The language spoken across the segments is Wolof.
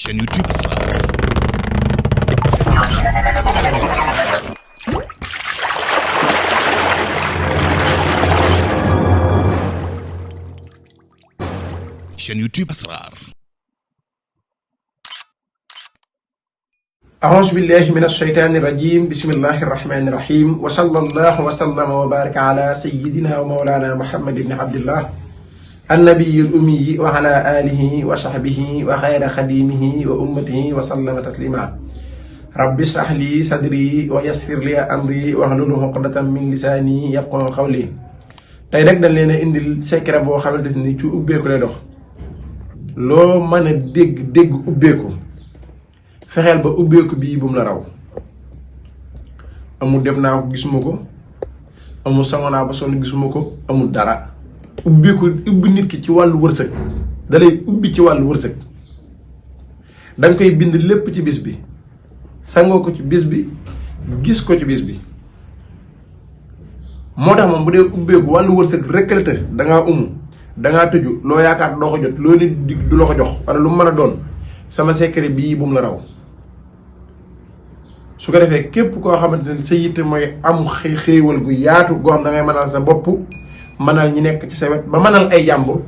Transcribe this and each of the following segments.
chaîne YouTube Asrar. chaîne YouTube Asrar. أعوذ بالله من الشيطان الرجيم بسم الله الرحمن الرحيم وصلى الله وسلم وبارك على سيدنا ومولانا محمد بن عبد الله النبي الأمي وعلى آله وصحبه وخير خديمه وأمته وسلم تسليما رب اشرح لي صدري ويسر لي أمري واحلل عقدة من لساني يفقهوا قولي tey nag dañ leen a indil secret boo xamante ni ci ubbeeku lay dox loo mën a dégg ubbeeku fexeel ba ubbeeku bii bu mu la raw amul def naa ko gisuma ko amul sango naa ba sonn gisuma ko amul dara ubbi nit ki ci wàllu wërsëg dalay ubbi ci wàllu wërsëg danga koy bind lépp ci bis bi sangoo ko ci bis bi gis ko ci bis bi moo tax moom bu dee ubbeeku wàllu wërsëg rekkalate dangaa dangaa tëju loo yaakaar doo ko jot loo nit du la ko jox wala lu mu mën a doon sama secret bii bu mu la raw su ko defee képp koo xamante ne sa yitte mooy am xéewal gu yaatu goo xam da ngay mënal sa bopp mënal ñi nekk ci sa wet ba mënal ay jàmbur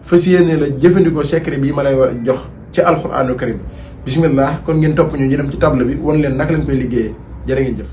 fas yéene la jëfandikoo secret bii ma lay war a jox ci alxuraanu karim bismillah kon ngeen topp ñu dem ci table bi wan leen naka leen koy liggéeyee jërë ngeen jëf.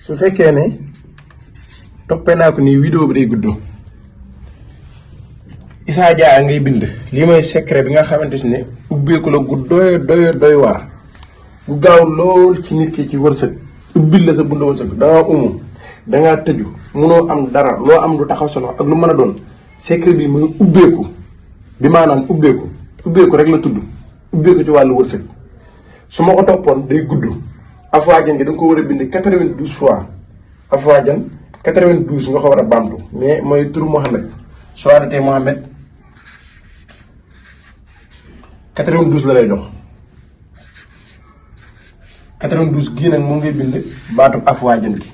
su fekkee ne toppee naa ko nii vidéo bi day gudd Issa Dia ngay bind lii mooy secret bi nga xamante ne ubbeeku la gu doy war gu gaaw lool ci nit ki ci wërsëg ubbil la sa bund wërsëg dangaa tëju munoo am dara loo am lu taxaw solo ak lu mën a doon secret bi mooy ubbeeku bi maanaam ubbeeku rek la tudd ubbeeku ci wàllu wërsëg su ma ko toppoon day gudd Afwaajan gi da nga ko war a bind 92 fois Afwaajan 92 nga ko war a bamtu mais mooy turu Mohamed soo arrêté Mohamed 92 la lay dox 92 gii nag mu ngay bind baatu Afwaajan gi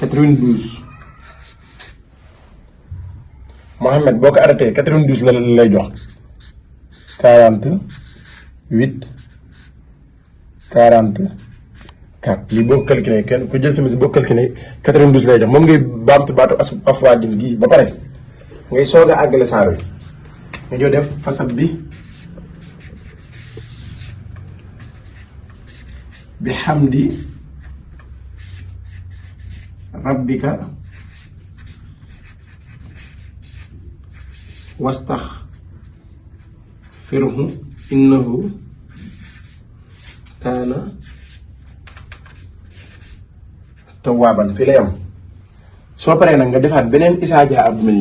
92 Mohamed boo ko arrêté 92 la lay jox 48 44 lii boo ko calculé kenn ku jël semence boo ko calculé 92 lay jox moom ngay baamtu baatu Afwaajan gii ba pare ngay soog a àggale saar wi nga joo def fasad bi hamdi rabbika wastaxfirhu innahu kaana tawwaaban fi lay am soo paree nag nga defaat beneen Issa Dia bu mel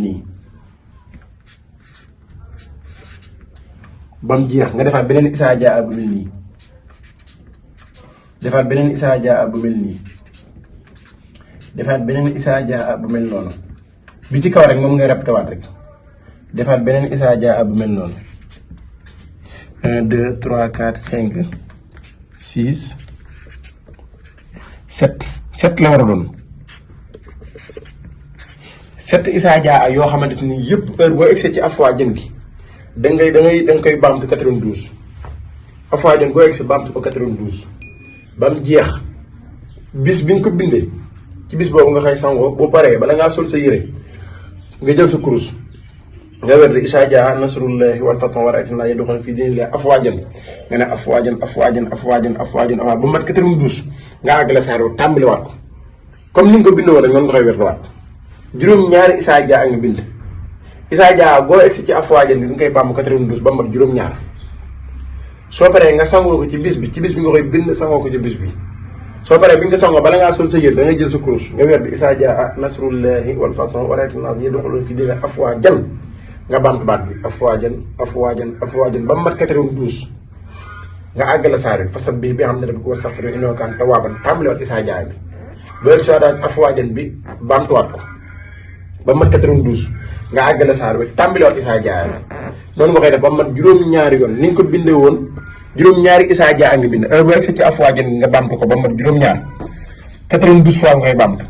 nii ba mu jeex nga defaat beneen Issa Dia bu mel nii defaat beneen Issa Dia bu mel nii defaat beneen Issa Dia bu mel noonu bi ci kaw rek moom ngay répété waat rek defaat beneen Issa Dia bu mel noonu 1 2 3 4 5 6 7 la war a doon 7 Issa Dia yoo xamante ni yëpp heure boo egsee ci Afwaajan gi da nga koy baamtu 92 Afwaajan boo egsee baamtu ko 92 ba mu jeex bis bi nga ko bindee ci bis boobu nga xëy sangoo boo paree bala ngaa sol sa yére nga jël sa kurus nga wér di Issa Dia nasrullahi wal fathu wa ra'aytan naasa yadkhuluuna fii diinillaahi afwaajan nga ne afwaajan ba mat 92 nga àggale saar wi tàmbaliwaat ko comme ni nga ko bindoo woon rek noonu nga koy wérluwaat juróom-ñaari Issa Dia nga bind Issa Dia boo egsi ci Afwaajan bi nga koy bàmm 92 ba mat juróom-ñaar soo paree nga sangoo ko ci bis bi nga koy bind sangoo ko ci bis bi soo paree bi nga ko sangoo bala ngaa sol sa yër da ngay jël sa kurus nga wér di Issa Dia nasrullahi wal fathu wa ra'aytan naasa yadkhuluuna fii diinillaahi afwaajan nga bamtu baat bi afwaajan ba mu mat 92 nga àggale saar bi fasal bi xam ne rabbika wastaghfirhu innahu kaana tawwaaban tàmbaliwaat Issa Dia bi boo Issa Dia afwaajan bi bamtuwaat ko ba mu mat 92 nga àggale saar bi tàmbaliwaat Issa Dia bi noonu nga koy def ba mu mat juróom-ñaari yoon ni nga ko bindee woon juróom-ñaari Issa Dia nga bind heure boo egsi ci afwaajan nga bamtu ko ba mu mat juróom-ñaar 92 fois nga koy bamtu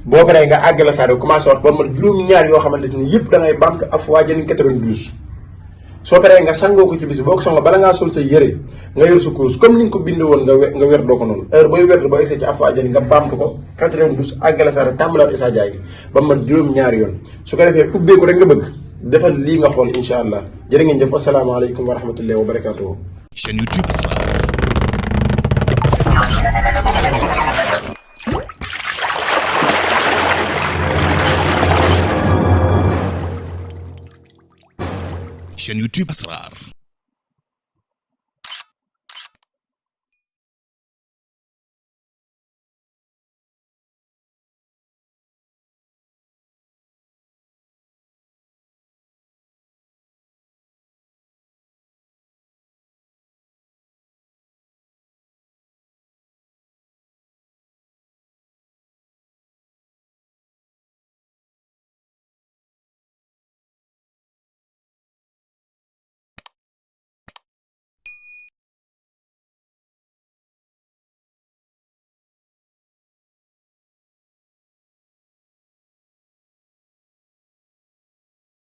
boo paree nga àggale saar bi commencé wax ba mat juróom-ñaar yoo xamante ni yëpp da ngay bamtu Afwaajan 92 soo paree nga sangoo ko ci bis boo ko sangoo bala ngaa sol sa yëre nga yor sa kurus comme ni nga ko bindee woon nga wér doo ko noonu heure booy wér boo egsee ci Afwaajan nga bamtu ko 92 àggale saar bi tàmbalaat Issa Dia gi ba mat juróom-ñaari yoon su ko defee ubbeeku rek nga bëgg defal lii nga xool incha allah jërë ngeen jëf asalaamaaleykum wa rahmatullahi wa barakatuhu. chaîne YouTube Asrar. chaîne YouTube Asrar.